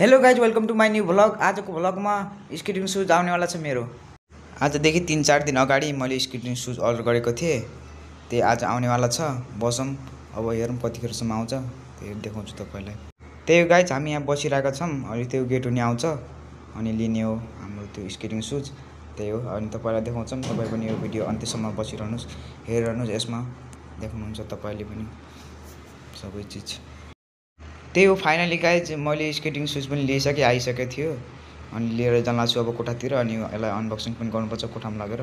Hello guys welcome to my new vlog. आजको भ्लगमा skating shoes आउनेवाला छ मेरो। आजदेखि 3-4 दिन अगाडि मैले स्केटिङ सुज अर्डर गरेको थिएँ। त्यही आज आउनेवाला छ। बसौँ अब हेरौँ कतिखेरसम्म आउँछ, त्यही देखाउँछु तपाईँलाई। त्यही गाइज हामी यहाँ बसिरहेका छौँ, अनि त्यो गेट हुने आउँछ अनि लिने हो हाम्रो त्यो स्केटिङ सुज। त्यही हो, अनि तपाईँलाई देखाउँछौँ। तपाईँ पनि यो भिडियो अन्त्यसम्म बसिरहनुहोस्, हेरिरहनुहोस्। यसमा देख्नुहुन्छ तपाईँले पनि सबै चिज। त्यही हो फाइनली गाइज मैले स्केटिङ सुज पनि लिइसकेँ, आइसकेको थियो। अनि लिएर जान लाग्छु अब कोठातिर, अनि यसलाई अनबक्सिङ पनि गर्नुपर्छ कोठामा लगेर।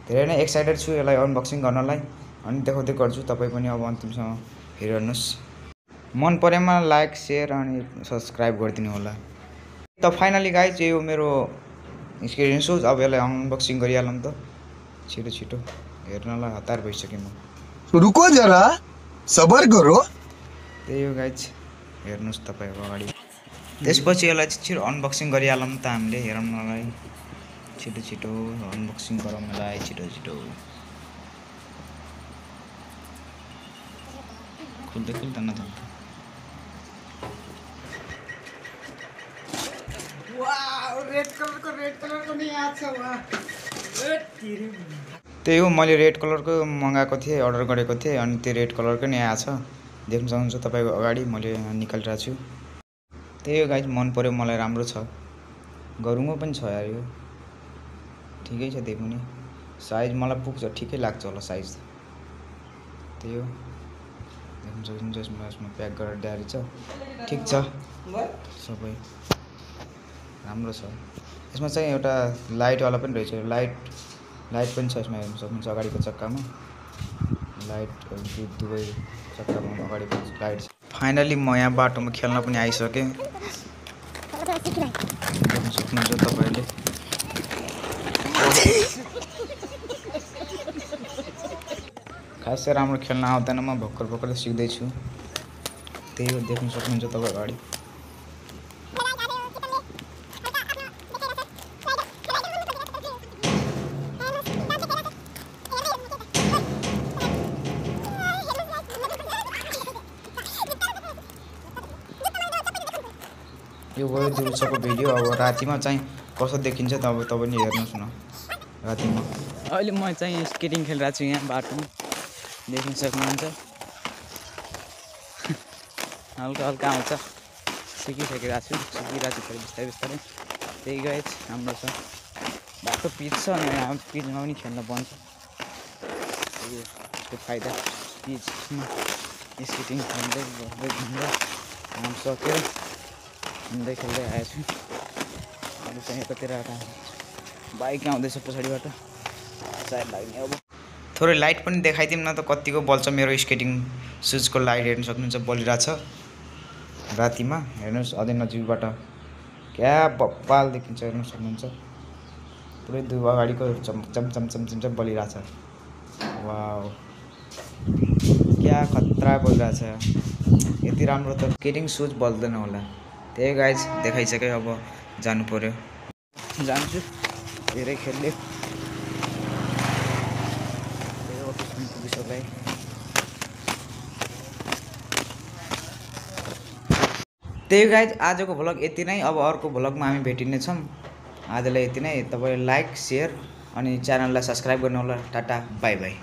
धेरै नै एक्साइटेड छु यसलाई अनबक्सिङ गर्नलाई, अनि देखाउँदै गर्छु। तपाईँ पनि अब अन्तिमसम्म हेरिरहनुहोस्। मन परेमा लाइक सेयर अनि सब्सक्राइब गरिदिनु होला। त फाइनली गाइज यो मेरो स्केटिङ सुज, अब यसलाई अनबक्सिङ गरिहालौँ त। छिटो छिटो हेर्नलाई हतार भइसकेँ म। रुको जरा सबर गरो। त्यही हो गाइज, हेर्नुहोस् तपाईँ अगाडि। त्यसपछि यसलाई छिटो अनबक्सिङ गरिहालौँ त हामीले, हेरौँ मलाई। छिटो छिटो अनबक्सिङ गरौँ यसलाई, छिटो छिटो। खुल्दै खुल्दैन त। त्यही हो, मैले रेड कलरको मगाएको थिएँ, अर्डर गरेको थिएँ, अनि त्यो रेड कलरको नै आएछ। देख्न सक्नुहुन्छ तपाईँको अगाडि मैले निकालिरहेको छु। त्यही हो गाइज, मन पऱ्यो मलाई, राम्रो छ। गरुङो पनि छ यार, यो ठिकै छ। त्यही पनि साइज मलाई पुग्छ, ठिकै लाग्छ होला साइज। त्यही हो, देख्न सक्नुहुन्छ यसमा प्याक गरेर दिएको रहेछ। ठिक छ, सबै राम्रो छ। यसमा चाहिँ एउटा लाइटवाला पनि रहेछ, लाइट पनि छ यसमा, हेर्न सक्नुहुन्छ अगाडिको चक्कामा लाइट, दुवै चक्कामा अगाडिको लाइट छ। फाइनली म यहाँ बाटोमा खेल्न पनि आइसकेँ, देख्न सक्नुहुन्छ तपाईँले। खासै राम्रो खेल्न आउँदैन, म भर्खर सिक्दैछु। त्यही हो, देख्न सक्नुहुन्छ तपाईँ अगाडि। यो भयो दिउँसोको भिडियो। अब रातिमा चाहिँ कसो देखिन्छ त अब तपाईँ पनि हेर्नुहोस् न रातिमा। अहिले म चाहिँ स्केटिङ खेलिरहेको छु यहाँ बाटोमा, देख्न सक्नुहुन्छ। हल्का हल्का आउँछ, सिकिरहेको छु फेरि बिस्तारै बिस्तारै। त्यही गाइज राम्रो छ, बाटो पिच छ, अनि यहाँ पिचमा पनि खेल्न बन्छ। त्यही यसको फाइदा, पिचमा स्केटिङ खेल्दै घुम्दै काम सकेर हिँड्दै खेल्दै आएछु। अहिले चाहिँ यतातिर बाइक आउँदैछ पछाडिबाट, सायद लाग्ने। अब थोरै लाइट पनि देखाइदिउँ न त, कतिको बल्छ मेरो स्केटिङ सुजको लाइट। हेर्न सक्नुहुन्छ बलिरहेछ रातिमा। हेर्नुहोस् अझै नजिकबाट क्या बब्बाल देखिन्छ, हेर्न सक्नुहुन्छ। पुरै दुई अगाडिको चमचम बलिरहेछ। वाउ, क्या खतरा बलिरहेछ। यति राम्रो त स्केटिङ सुज बल्दैन होला। त्यही गाइज देखाइसक्यो, अब जानु पर्यो। जान्छु, धेरै खेल्यो। त्यही गाइज आजको भ्लग यति नै। अब अर्को भ्लगमा हामी भेटिनेछौँ। आजलाई यति नै। तपाईँले लाइक सेयर अनि च्यानललाई सब्सक्राइब गर्नु होला। Tata bye by.